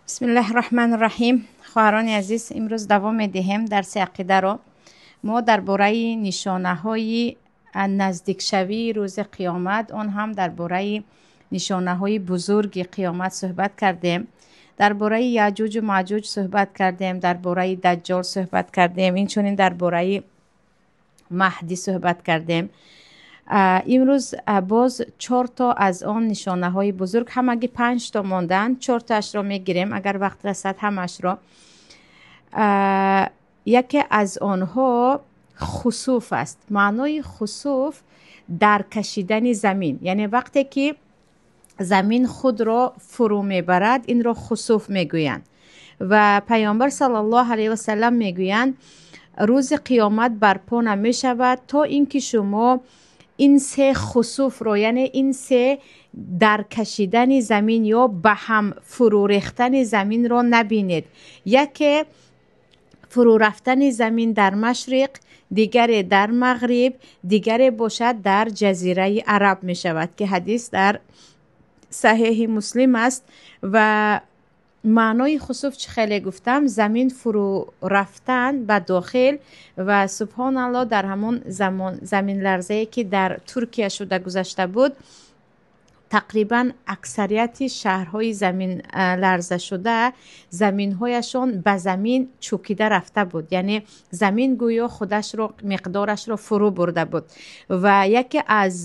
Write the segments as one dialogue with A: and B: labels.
A: Бисмиллаҳи раҳмани раҳим. Хоҳарони азиз, имрӯз давом медиҳем дарси ақидаро. Мо дар бораи нишонаҳои наздикшавии рӯзи қиёмат, он ҳам дар бораи нишонаҳои бузурги қиёмат суҳбат кардем. Дар бораи Яъҷуҷу Маъҷуҷ суҳбат кардем, дар бораи Даҷҷол суҳбат кардем, инчунин дар бораи Маҳдӣ суҳбат кардем. Имрӯз боз чорто аз он нишонаҳои бузург, ҳамагӣ панҷто монданд, чортоашро мегирем, агар вақт расад ҳамаашро. Яке аз онҳо хусуф аст. Маънои хусуф дар кашидани замин, яъне вақте ки замин худро фурӯ мебарад, инро хусуф мегӯянд. Ва Пайғамбар саллаллоҳу алайҳи васаллам мегӯянд, рӯзи қиёмат барпо намешавад то ин ки шумо ин се хусуфро, яъне ин се дар кашидани замин ё ба ҳам фурӯ рехтани заминро набинед. Яке фурӯ рафтани замин дар машриқ, дигаре дар мағриб, дигаре бошад дар ҷазираи Араб мешавад, ки ҳадис дар Саҳеҳи Муслим аст. Ва маънои хусуф чӣ хеле гуфтам, замин фурӯ рафтан ба дохил. Ва субҳоналлоҳ, дар ҳамон замон заминларзае ки дар Туркия шуда гузашта буд, тақрибан аксарияти шаҳрҳои заминларзашуда заминҳояшон ба замин чӯкида рафта буд, яъне замин гӯё худашро миқдорашро фурӯ бурда буд. Ва яке аз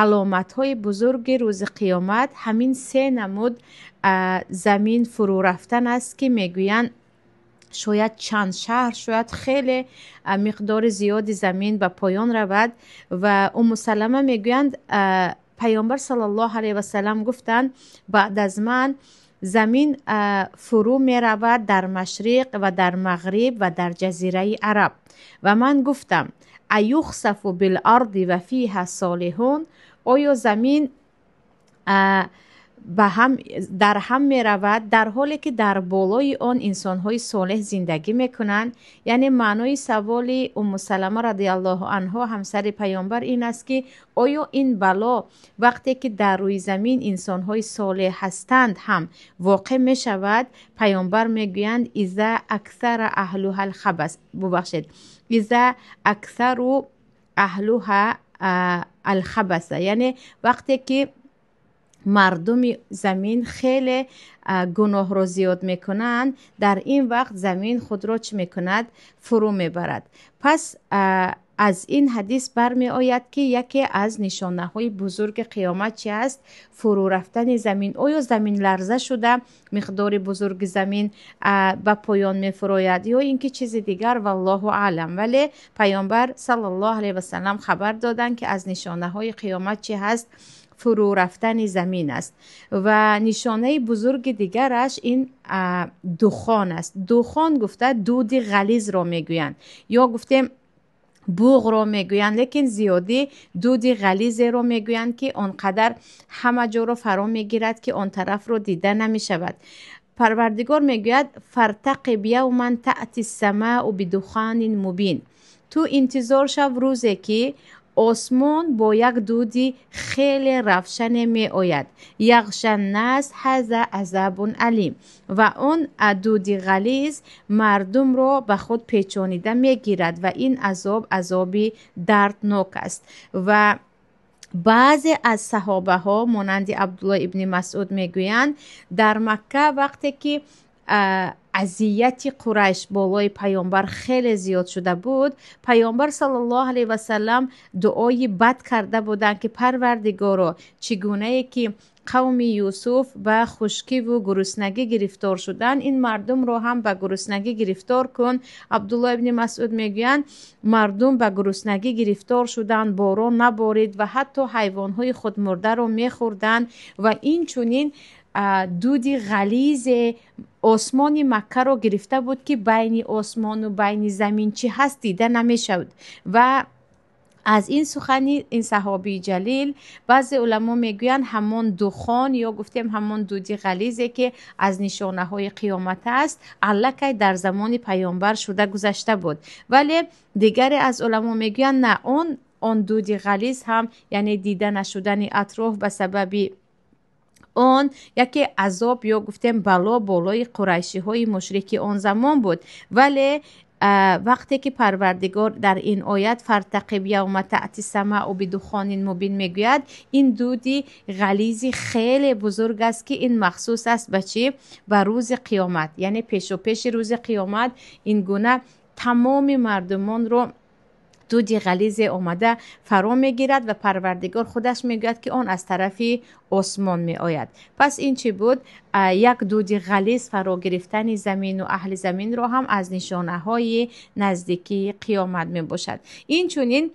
A: аломатҳои бузурги рӯзи қиёмат ҳамин се намуд замин фурӯ рафтан аст, ки мегӯянд шояд чанд шаҳр, шояд хеле миқдори зиёди замин ба поён равад. Ва Умму Салама мегӯянд, Пайғамбар саллаллоҳу алайҳи васаллам гуфтанд, баъд аз ман замин фурӯ меравад дар машриқ ва дар мағриб ва дар ҷазираи Араб. Ва ман гуфтам, аюхсафу биларди ва фиҳа солиҳун, оё замин ба ҳам дар ҳам меравад, дар ҳоле ки дар болои он инсонҳои солеҳ зиндагӣ мекунанд? Яъне маънои саволи Умму Салама радиаллоҳу анҳо, ҳамсари Пайғамбар, ин аст, ки оё ин бало вақте ки дар рӯи замин инсонҳои солеҳ ҳастанд ҳам воқеъ мешавад? Пайғамбар мегӯянд, иза аксара аҳлуҳа алхабас, бубахшед, иза аксару аҳлуҳа алхабаса, яъне вақте ки мардуми замин хеле гуноҳро зиёд мекунанд, дар ин вақт замин худро чӣ мекунад? Фурӯ мебарад. Пас аз ин ҳадис бармеояд, ки яке аз нишонаҳои бузурги қиёмат чи аст? Фурӯ рафтани замин. Оё замин ларза шуда миқдори бузурги замин ба поён мефурояд ё ин ки чизи дигар, валлоҳу аълам. Вале Пайғамбар саллаллоҳу алайҳи васаллам хабар доданд, ки аз нишонаҳои қиёмат чи ҳаст? Фурӯ рафтани замин аст. Ва нишонаи бузурги дигараш ин духон аст. Духон гуфта дуди ғализро мегӯянд, ё гуфтем буғро мегӯянд, лекин зиёдӣ дуди ғализеро мегӯянд, ки он қадар ҳама ҷоро фаро мегирад, ки он тарафро дида намешавад. Парвардигор мегӯяд, фартақиб явман таъти ссамаъу бидуханин мубин, ту интизор шав рӯзе ки осмон бо як дуди хеле равшане меояд. Яғшаннас ҳаза азабун алим, ва он дуди ғализ мардумро ба худ печонида мегирад ва ин азоб азоби дарднок аст. Ва баъзе аз саҳобаҳо монанди Абдулло ибни Масъуд мегӯянд, дар Макка вақте ки азияти Қурайш болои Пайғамбар хеле зиёд шуда буд, Пайғамбар саллаллоҳу алайҳи васаллам дуои бад карда буданд, ки Парвардигоро, чӣ гунае ки қавми Юсуф ба хушкиву гуруснагӣ гирифтор шуданд, ин мардумро ҳам ба гуруснагӣ гирифтор кун. Абдулло ибни Масъуд мегӯянд, мардум ба гуруснагӣ гирифтор шуданд, борон наборид ва ҳатто ҳайвонҳои худмурдаро мехӯрданд. Ва инчунин дуди ғализе осмони Маккаро гирифта буд, ки байни осмону байни замин чӣ ҳаст дида намешавад. Ва аз ин сухани ин саҳобии ҷалил баъзе уламо мегӯянд, ҳамон духон ё гуфтем ҳамон дуди ғализе ки аз нишонаҳои қиёмат аст, аллакай дар замони Пайғамбар шуда гузашта буд. Вале дигаре аз уламо мегӯянд, на, он дуди ғализ ҳам, яъне дида нашудани атроф ба сабаби Он яке азоб ё гуфтем бало болои қурайшиҳои мушрики он замон буд. Вале вақте ки Парвардигор дар ин оят фартақиб явма таъти самаъу бидухонин мубин мегӯяд, ин дуди ғализи хеле бузург аст, ки ин махсус аст ба чӣ? Ба рӯзи қиёмат. Яъне пешопеши рӯзи қиёмат ин гуна тамоми мардумонро дуди ғализе омада фаро мегирад ва Парвардигор худаш мегӯяд, ки он аз тарафи осмон меояд. Пас ин чӣ буд? Як дуди ғализ фаро гирифтани замину аҳли заминро ҳам аз нишонаҳои наздикии қиёмат мебошад. Инчунин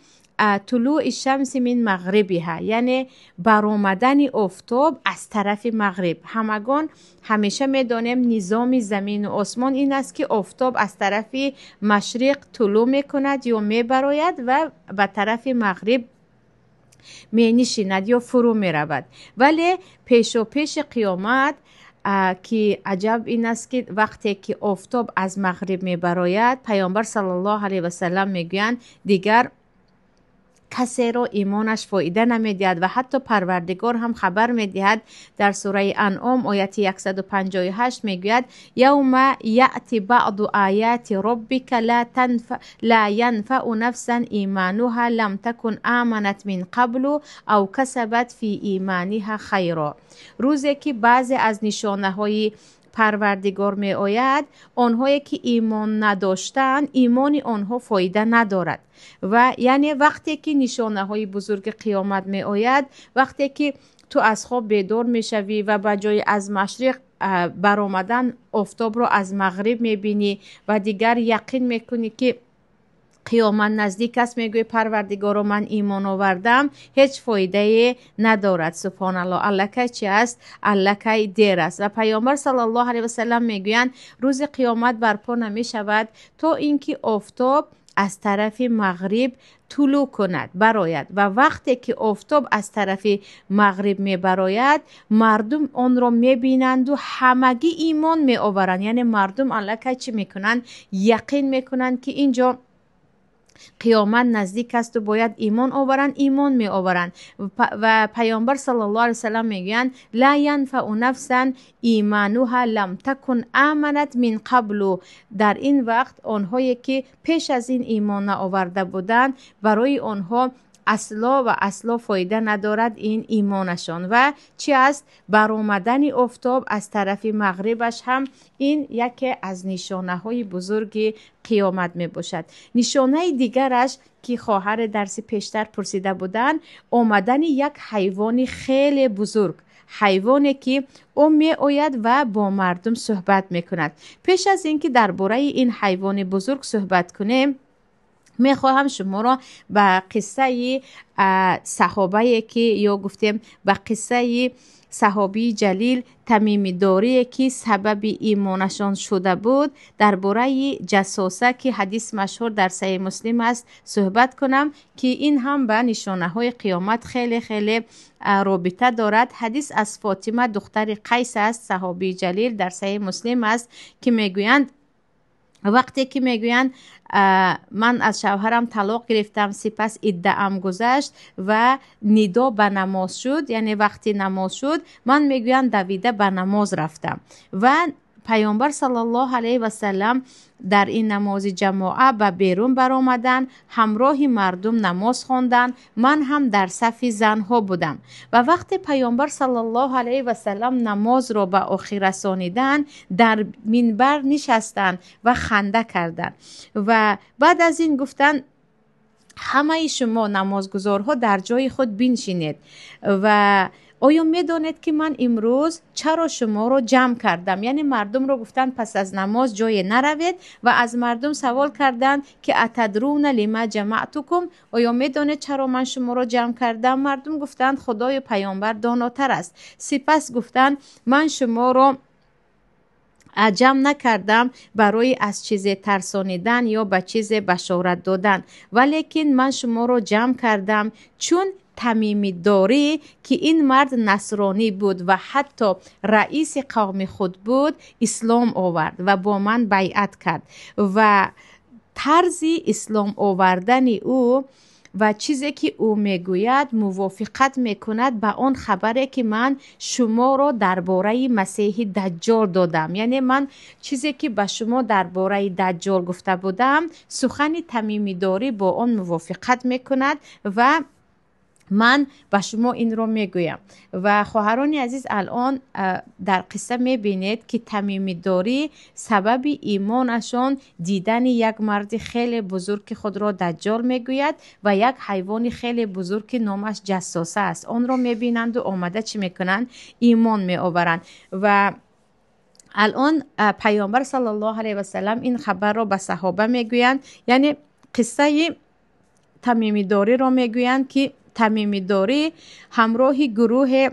A: тулӯи шамси мин мағрибиҳа, яъне баромадани офтоб аз тарафи мағриб. Ҳамагон ҳамеша медонем, низоми замину осмон ин аст, ки офтоб аз тарафи машриқ тулӯъ мекунад ё мебарояд ва ба тарафи мағриб менишинад ё фурӯ меравад. Вале пешопеши қиёмат, ки аҷаб ин аст, ки вақте ки офтоб аз мағриб мебарояд, Паёмбар саллаллоҳу алайҳи васаллам мегӯянд, дигар касеро имонаш фоида намедиҳад. Ва ҳатто Парвардигор ҳам хабар медиҳад дар сураи Анъом, ояти 158 мегӯяд: явма яъти баъду аяти роббика ла янфау нафсан имануҳа лам такун аманат мин қаблу ав касабат фи иманиҳа хайро. Рӯзе ки баъзе аз нишонаҳои Парвардигор меояд, онҳое ки имон надоштанд, имони онҳо фоида надорад. Ва яъне вақте ки нишонаҳои бузурги қиёмат меояд, вақте ки ту аз хоб бедор мешавӣ ва ба ҷои аз машриқ баромадан офтобро аз мағриб мебинӣ ва дигар яқин мекунӣ, ки қиёмат наздик аст, мегӯӣ: Парвардигоро, ман имон овардам, ҳеҷ фоидае надорад. Субҳоналло, аллакай чи аст? Аллакай дер аст. Ва Паёмбар саллаллоҳу алайҳи васаллам мегӯянд, рӯзи қиёмат барпо намешавад, то ин ки офтоб аз тарафи мағриб тулӯъ кунад, барояд. Ва вақте ки офтоб аз тарафи мағриб мебарояд, мардум онро мебинанду ҳамагӣ имон меоваранд. Яъне мардум аллакай чӣ мекунанд? Яқин мекунанд, ки ин ҷо қиёмат наздик асту бояд имон оваранд, имон меоваранд. Ва Паёмбар саллаллоҳу алайҳи васаллам мегӯянд: ла янфау нафсан имануҳа лам такун аманат мин қаблу. Дар ин вақт онҳое ки пеш аз ин имон наоварда буданд, барои онҳо асло ва асло фоида надорад ин имонашон. Ва чи аст? Баромадани офтоб аз тарафи мағрибаш ҳам ин яке аз нишонаҳои бузурги қиёмат мебошад. Нишонаи дигараш, ки хоҳари дарси пештар пурсида буданд, омадани як ҳайвони хеле бузург, ҳайвоне ки ӯ меояд ва бо мардум суҳбат мекунад. Пеш аз ин ки дар бораи ин ҳайвони бузург суҳбат кунем, мехоҳам шуморо ба қиссаи саҳобае ки ё гуфтем ба қиссаи саҳобии ҷалил Тамимидорие, ки сабаби имонашон шуда буд, дар бораи ҷассоса, ки ҳадис машҳур дар Саҳеҳи Муслим аст, суҳбат кунам, ки ин ҳам ба нишонаҳои қиёмат хеле хеле робита дорад. Ҳадис аз Фотима духтари Қайс аст, саҳобии ҷалил, дар Саҳеҳи Муслим аст, ки мегӯянд, вақте ки мегӯянд, ман аз шавҳарам талоқ гирифтам, сипас иддаам гузашт ва нидо ба намоз шуд, яъне вақти намоз шуд, ман, мегӯянд, давида ба намоз рафтам ва Паёмбар саллаллоҳу алайҳи васаллам дар ин намози ҷамоа ба берун баромаданд, ҳамроҳи мардум намоз хонданд. Ман ҳам дар сафи занҳо будам. Ва вақте Паёмбар саллаллоҳу алайҳи васаллам намозро ба охир расониданд, дар минбар нишастанд ва ханда карданд ва баъд аз ин гуфтанд: ҳамаи шумо намозгузорҳо дар ҷои худ биншинед ва оё медонед, ки ман имрӯз чаро шуморо ҷамъ кардам? Яъне мардумро гуфтанд, пас аз намоз ҷое наравед, ва аз мардум савол карданд, ки атадруна лима ҷамаътукум, оё медонед чаро ман шуморо ҷамъ кардам? Мардум гуфтанд: Худою паёмбар донотар аст. Сипас гуфтанд: ман шуморо ҷамъ накардам барои аз чизе тарсонидан ё ба чизе башорат додан, валекин ман шуморо ҷамъ кардам, чун Тамимиддорӣ, ки ин мард насронӣ буд ва ҳатто раиси қавми худ буд, ислом овард ва бо ман байъат кард ва тарзи ислом овардани ӯ Ва чизе ки ӯ мегӯяд, мувофиқат мекунад ба он хабаре, ки ман шуморо дар бораи Масеҳи Даҷҷол додам. Яъне ман чизе ки ба шумо дар бораи Даҷҷол гуфта будам, сухани Тамимидорӣ бо он мувофиқат мекунад ва ман ба шумо инро мегӯям. Ва хоҳарони азиз, алон дар қисса мебинед, ки Тамимидорӣ сабаби имонашон дидани як марди хеле бузург, ки худро Даҷҷол мегӯяд, ва як ҳайвони хеле бузург, ки номаш Ҷассоса аст, онро мебинанду омада чӣ мекунанд? Имон меоваранд. Ва алон Пайғамбар саллаллоҳу алайҳи васаллам ин хабарро ба саҳоба мегӯянд, яъне қиссаи Тамимидориро мегӯянд, ки Тамимидорӣ ҳамроҳи гурӯҳе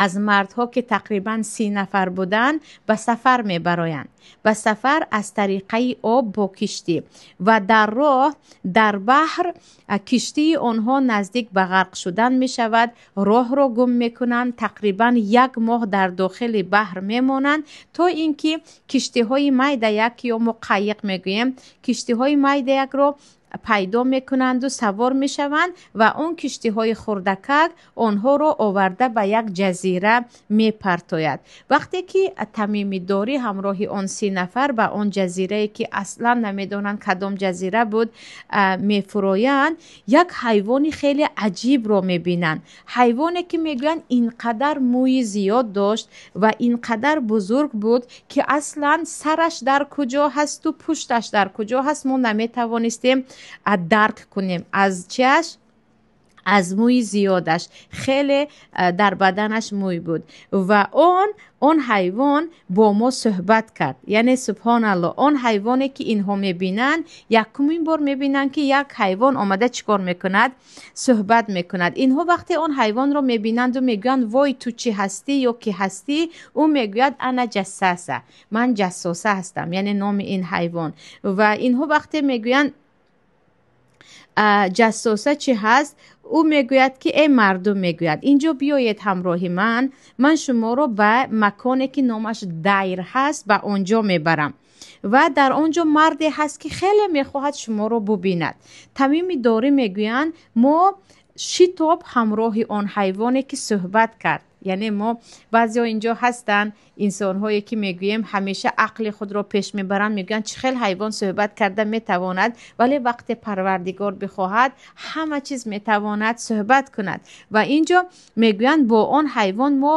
A: аз мардҳо, ки тақрибан 30 нафар буданд, ба сафар мебароянд, ба сафар аз тариқаи об бо киштӣ. Ва дар роҳ, дар баҳр, киштии онҳо наздик ба ғарқ шудан мешавад, роҳро гум мекунанд, тақрибан як моҳ дар дохили баҳр мемонанд, то ин ки киштиҳои майдаяк, ё мо қайиқ мегӯем, киштиҳои майдаякро пайдо мекунанду савор мешаванд ва он киштиҳои хурдакак онҳоро оварда ба як ҷазира мепартояд. Вақте ки Тамимидорӣ ҳамроҳи он 30 нафар ба он ҷазирае, ки аслан намедонанд кадом ҷазира буд, мефуроянд, як ҳайвони хеле аҷибро мебинанд. Ҳайвоне, ки мегӯянд, ин қадар мӯи зиёд дошт ва ин қадар бузург буд, ки аслан сараш дар куҷо ҳасту пушташ дар куҷо ҳаст, мо наметавонистем дарк кунем. Аз чиаш? Аз мӯи зиёдаш. Хеле дар баданаш мӯй буд. Ва он ҳайвон бо мо суҳбат кард. Яъне субҳоналло, он ҳайвоне, ки инҳо мебинанд, якумин бор мебинанд, ки як ҳайвон омада чӣ кор мекунад? Суҳбат мекунад. Инҳо вақте он ҳайвонро мебинанду мегӯянд: «Вой, ту чӣ ҳастӣ ё кӣ ҳастӣ?» Ӯ мегӯяд: «Ана Ҷассаса, ман Ҷассоса ҳастам», яъне номи ин ҳайвон. Ва инҳо вақте мегӯянд: «Ҷассоса чӣ ҳаст?» Ӯ мегӯяд, ки эй мардум, мегӯяд, инҷо биёед ҳамроҳи ман, ман шуморо ба маконе, ки номаш Дайр ҳаст, ба он ҷо мебарам ва дар он ҷо марде ҳаст, ки хеле мехоҳад шуморо бубинад. Тамими Дорӣ мегӯянд, мо шитоб ҳамроҳи он ҳайвоне, ки суҳбат кард. Яъне мо баъзеҳо инҷо ҳастанд, инсонҳое, ки мегӯем, ҳамеша ақли худро пеш мебаранд, мегӯянд, чӣ хел ҳайвон суҳбат карда метавонад? Вале вақте Парвардигор бихоҳад, ҳама чиз метавонад суҳбат кунад. Ва инҷо мегӯянд, бо он ҳайвон мо,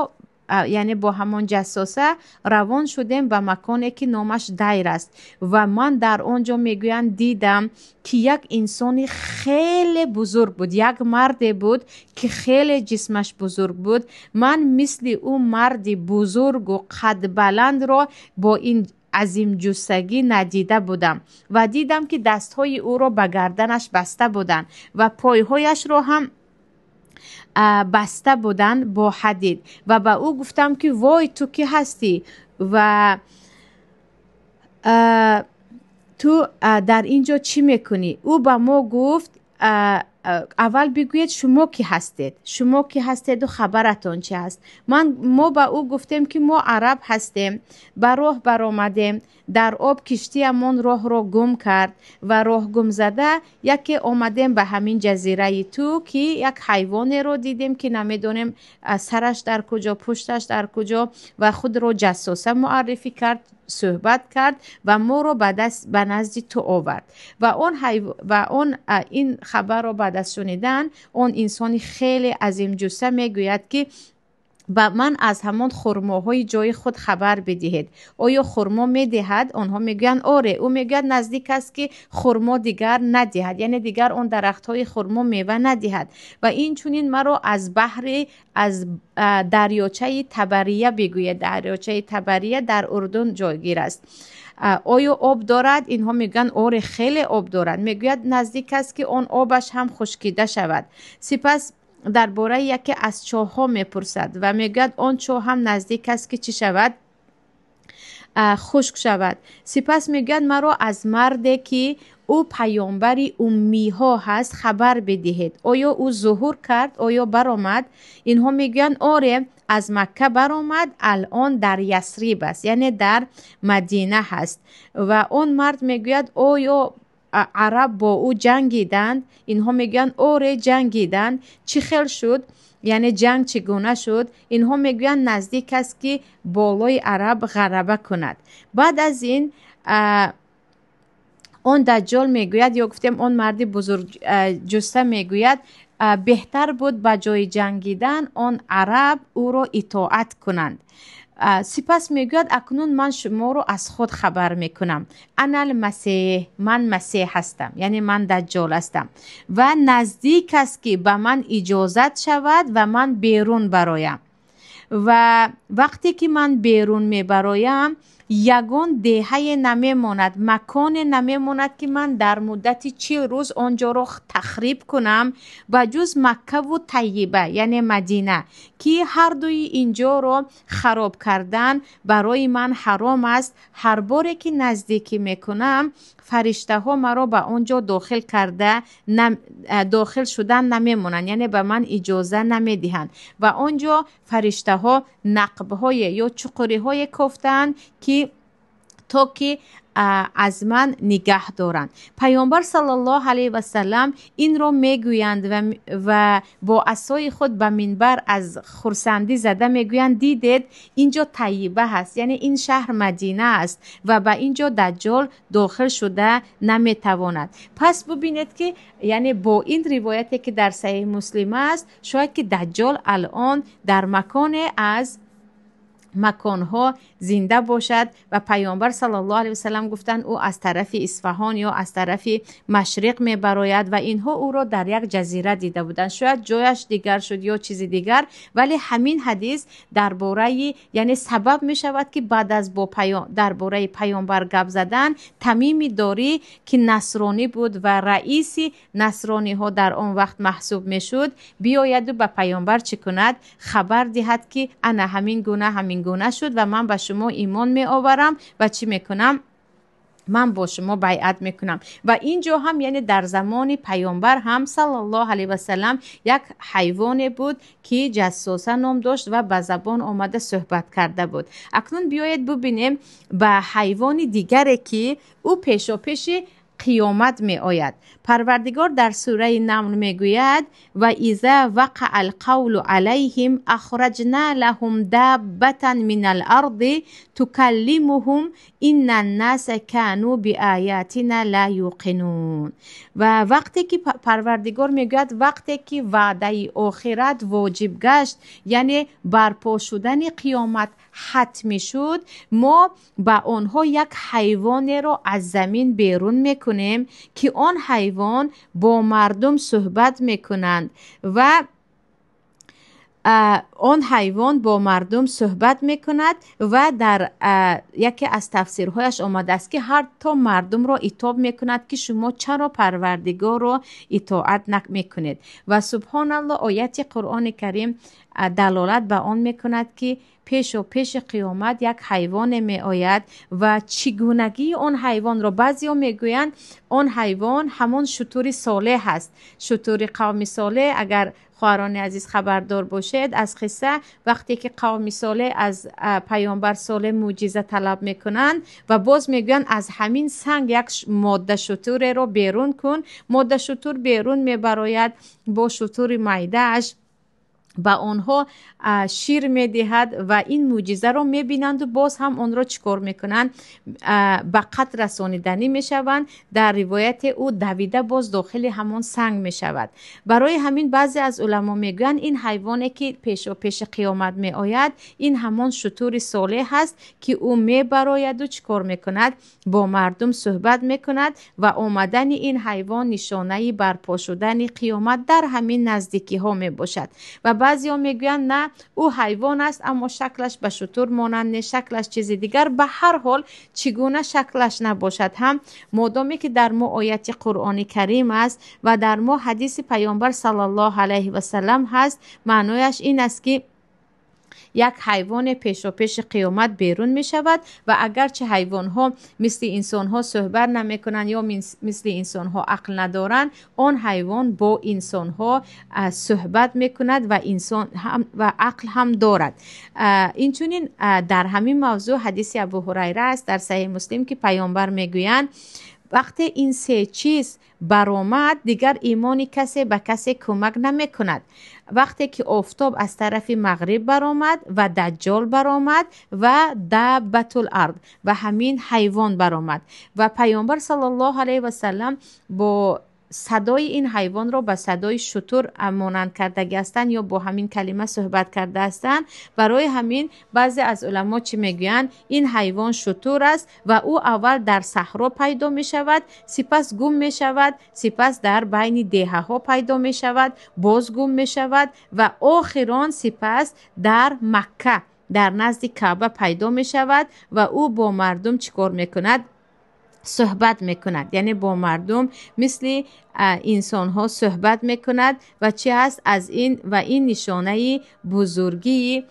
A: яъне бо ҳамон Ҷассоса, равон шудем ба маконе, ки номаш Дайр аст. Ва ман дар он ҷо, мегӯянд, дидам, ки як инсони хеле бузург буд, як марде буд, ки хеле ҷисмаш бузург буд. Ман мисли ӯ марди бузургу қадбаландро бо ин азимҷуссагӣ надида будам. Ва дидам, ки дастҳои ӯро ба гарданаш баста буданд ва пойҳояшро ҳам баста буданд бо ҳадид. Ва ба ӯ гуфтам, ки вой, ту кӣ ҳастӣ ва ту дар ин ҷо чӣ мекунӣ? Ӯ ба мо гуфт: «Аввал бигӯед, шумо кӣ ҳастед, шумо кӣ ҳастеду хабаратон чӣ ҳаст?» Ман мо ба ӯ гуфтем, ки мо араб ҳастем, ба роҳ баромадем, дар об киштиамон роҳро гум кард ва роҳгумзада яке омадем ба ҳамин ҷазираи ту, ки як ҳайвонеро дидем, ки намедонем сараш дар куҷо, пушташ дар куҷо, ва худро Ҷассоса муаррифӣ кард, суҳбат кард ва моро ба назди ту овард. Ва он ин хабарро баъд аз шунидан он инсони хеле азимҷусса мегӯяд, ки ба ман аз ҳамон хурмоҳои ҷои худ хабар бидиҳед, оё хурмо медиҳад? Онҳо мегӯянд: «Оре». Ӯ мегӯяд, наздик аст, ки хурмо дигар надиҳад, яъне дигар он дарахтҳои хурмо мева надиҳад. Ва инчунин маро аз баҳри, аз дарёчаи Табария бигӯед. Дарёчаи Табария дар Урдун ҷойгир аст. Оё об дорад? Инҳо мегӯянд: «Оре, хеле об дорад». Мегӯяд, наздик аст, ки он обаш ҳам хушкида шавад. Сипас дар бораи яке аз чоҳҳо мепурсад ва мегӯяд, он чоҳ ҳам наздик аст, ки чӣ шавад? Хушк шавад. Сипас мегӯяд, маро аз марде, ки ӯ паёмбари уммиҳо ҳаст, хабар бидиҳед, оё ӯ зуҳур кард, оё баромад? Инҳо мегӯянд: «Оре, аз Макка баромад, алон дар Ясриб аст, яъне дар Мадина ҳаст». Ва он мард мегӯяд, оё Араб бо ӯ ҷангиданд? Инҳо мегӯянд: оре, ҷангиданд. Чӣ хел шуд, яъне ҷанг чӣ гуна шуд? Инҳо мегӯянд: наздик аст, ки болои араб ғараба кунад. Баъд аз ин он даҷҷол мегӯяд, ё гуфтем, он марди бузургҷусса мегӯяд: беҳтар буд, ба ҷои ҷангидан он араб ӯро итоат кунанд. Сипас мегӯяд: акнун ман шуморо аз худ хабар мекунам. Анал Масеҳ, ман Масеҳ ҳастам, яъне ман даҷҷол ҳастам ва наздик аст, ки ба ман иҷозат шавад ва ман берун бароям. Ва вақте ки ман берун мебароям, ягон деҳае намемонад, маконе намемонад, ки ман дар муддати 40 рӯз он ҷоро тахриб кунам, ба ҷуз Маккаву Тайиба, яъне Мадина, ки ҳардуи инҷоро хароб кардан барои ман ҳаром аст. Ҳар боре ки наздикӣ мекунам, фариштаҳо маро ба он ҷо дохил карда дохил шудан намемонанд, яъне ба ман иҷоза намедиҳанд. Ва он ҷо фариштаҳо нақбҳое ё чуқуриҳое кофтаанд, ки то ки аз ман нигаҳ доранд. Паёмбар саллаллоҳу алайҳи васалам инро мегӯянд ва бо асои худ ба минбар аз хурсандӣ зада мегӯянд: дидед, ин ҷо Тайиба ҳаст, яъне ин шаҳр Мадина аст ва ба ин ҷо даҷҷол дохил шуда наметавонад. Пас бубинед, ки яъне бо ин ривояте, ки дар Саҳеҳи Муслим аст, шояд ки даҷҷол алон дар маконе аз маконҳо зинда бошад. Ва Паёмбар саллаллоҳу алайҳи васалам гуфтанд, ӯ аз тарафи Исфаҳон ё аз тарафи машриқ мебарояд ва инҳо ӯро дар як ҷазира дида буданд. Шояд ҷояш дигар шуд ё чизи дигар, вале ҳамин ҳадис дар бораи, яъне сабаб мешавад, ки баъд аз бо дар бораи паёмбар гап задан, Тамими Дорӣ, ки насронӣ буд ва раиси насрониҳо дар он вақт маҳсуб мешуд, биёяду ба паёмбар чӣ кунад? Хабар диҳад, ки ана ҳамин гуна, ҳамин гуна шуд ва ман ба шумо имон меоварам ва чӣ мекунам? Ман бо шумо байъат мекунам. Ва ин ҷо ҳам, яъне дар замони паёмбар ҳам саллаллоҳу алайҳи васалам як ҳайвоне буд, ки ҷассоса ном дошт ва ба забон омада суҳбат карда буд. Акнун биёед бубинем ба ҳайвони дигаре, ки ӯ пешопеши қиёмат меояд. Парвардигор дар сураи Намл мегӯяд: ва иза вақаа алқавлу алайҳим ахраҷна лаҳум даббатан мин аларди тукаллимуҳум инна аннаса кану биаятина ла юқинун. Ва вақте ки Парвардигор мегӯяд, вақте ки ваъдаи охират воҷиб гашт, яъне барпо шудани қиёмат ҳатмӣ шуд, мо ба онҳо як ҳайвонеро аз замин берун мекунем, ки он ҳайвон бо мардум суҳбат мекунанд ва он ҳайвон бо мардум суҳбат мекунад. Ва дар яке аз тафсирҳояш омадааст, ки ҳатто мардумро итоб мекунад, ки шумо чаро Парвардигорро итоат намекунед. Ва субҳоналло, ояти Қуръони Карим далолат ба он мекунад, ки пешо пеши қиёмат як ҳайвоне меояд. Ва чӣ гунагии он ҳайвонро баъзеҳо мегӯянд, он ҳайвон ҳамон шутури Солеҳ аст, шутури қавми Солеҳ. Агар хоҳарони азиз хабардор бошед аз қисса, вақте ки қавми Солеҳ аз паёмбар Солеҳ мӯъҷиза талаб мекунанд ва боз мегӯянд: аз ҳамин санг як модда шутуреро берун кун, модда шутур берун мебарояд, бо шутури майдааш ба онҳо шир медиҳад ва ин мӯъҷизаро мебинанду боз ҳам онро чӣ кор мекунанд? Ба қатл расониданӣ мешаванд. Дар ривояте ӯ давида боз дохили ҳамон санг мешавад. Барои ҳамин баъзе аз уламо мегӯянд, ин ҳайвоне, ки пешопеши қиёмат меояд, ин ҳамон шутури Солеҳ аст, ки ӯ мебарояду чӣ кор мекунад? Бо мардум суҳбат мекунад. Ва омадани ин ҳайвон нишонаи барпо шудани қиёмат дар ҳамин наздикиҳо мебошад. Ва баъзеҳо мегӯянд, на, ӯ ҳайвон аст, аммо шаклаш ба шутур монанд не, шаклаш чизи дигар. Ба ҳар ҳол, чӣ гуна шаклаш набошад ҳам, модоме ки дар мо ояти Қуръони Карим аст ва дар мо ҳадиси паёмбар саллаллоҳу алайҳи васалам ҳаст, маънояш ин аст, ки як ҳайвоне пешопеши қиёмат берун мешавад. Ва агарчи ҳайвонҳо мисли инсонҳо суҳбат намекунанд ё мисли инсонҳо ақл надоранд, он ҳайвон бо инсонҳо суҳбат мекунад ва инсон ва ақл ҳам дорад. Инчунин дар ҳамин мавзӯъ ҳадиси Абу Ҳурайра аст дар Саҳеҳи Муслим, ки паёмбар мегӯянд Вақте ин се чиз баромад, дигар имони касе ба касе кӯмак намекунад. Вақте ки офтоб аз тарафи мағриб баромад ва Даҷҷол баромад ва Даббатул ард ва ҳамин ҳайвон баромад. Ва Пайғамбар саллаллоҳу алайҳи васаллам бо садои ин ҳайвонро ба садои шутур монанд кардагӣ ҳастанд ё бо ҳамин калима суҳбат карда ҳастанд. Барои ҳамин баъзе аз уламо чӣ мегӯянд? Ин ҳайвон шутур аст ва ӯ аввал дар саҳро пайдо мешавад, сипас гум мешавад, сипас дар байни деҳаҳо пайдо мешавад, боз гум мешавад ва охирон сипас дар Макка дар назди Каъба пайдо мешавад ва ӯ бо мардум чӣ кор мекунад? Суҳбат мекунад, яъне бо мардум мисли инсонҳо суҳбат мекунад. Ва чӣ ҳаст аз ин? Ва ин нишонаи бузургии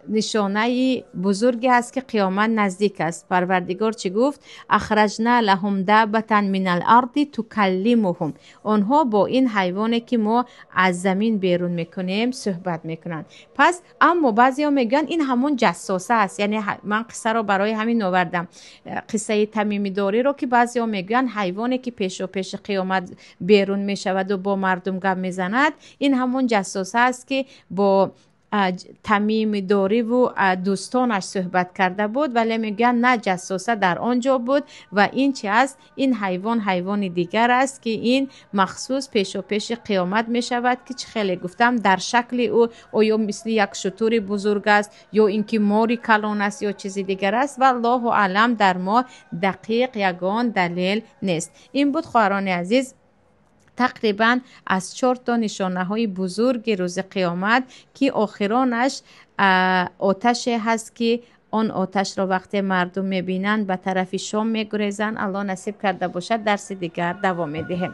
A: нишонаи бузурге аст, ки қиёмат наздик аст. Парвардигор чӣ гуфт? Ахраҷна лаҳум даббатан минал арди тукаллимуҳум. Онҳо бо ин ҳайвоне, ки мо аз замин берун мекунем, суҳбат мекунанд. Пас аммо баъзеҳо мегӯянд, ин ҳамон ҷассоса аст. Яъне ман қиссаро барои ҳамин овардам, қиссаи тамимидориро, ки баъзеҳо мегӯянд, ҳайвоне, ки пешопеши қиёмат берун мешаваду бо мардум гап мезанад, ин ҳамон ҷассоса аст, ки бо тамимидориву дӯстонаш суҳбат карда буд. Вале мегӯянд, на, ҷассоса дар он ҷо буд ва ин чи аст? Ин ҳайвон ҳайвони дигар аст, ки ин махсус пешопеши қиёмат мешавад, ки чӣ хеле гуфтам, дар шакли ӯ оё мисли як шутури бузург аст ё ин ки мори калон аст ё чизи дигар аст, валлоҳу аълам, дар мо дақиқ ягон далел нест. Ин буд, хоҳарони азиз, тақрибан аз чорто нишонаҳои бузурги рӯзи қиёмат, ки охиронаш оташе ҳаст, ки он оташро вақте мардум мебинанд, ба тарафи Шом мегурезанд. Аллоҳ насиб карда бошад, дарси дигар давом медиҳем.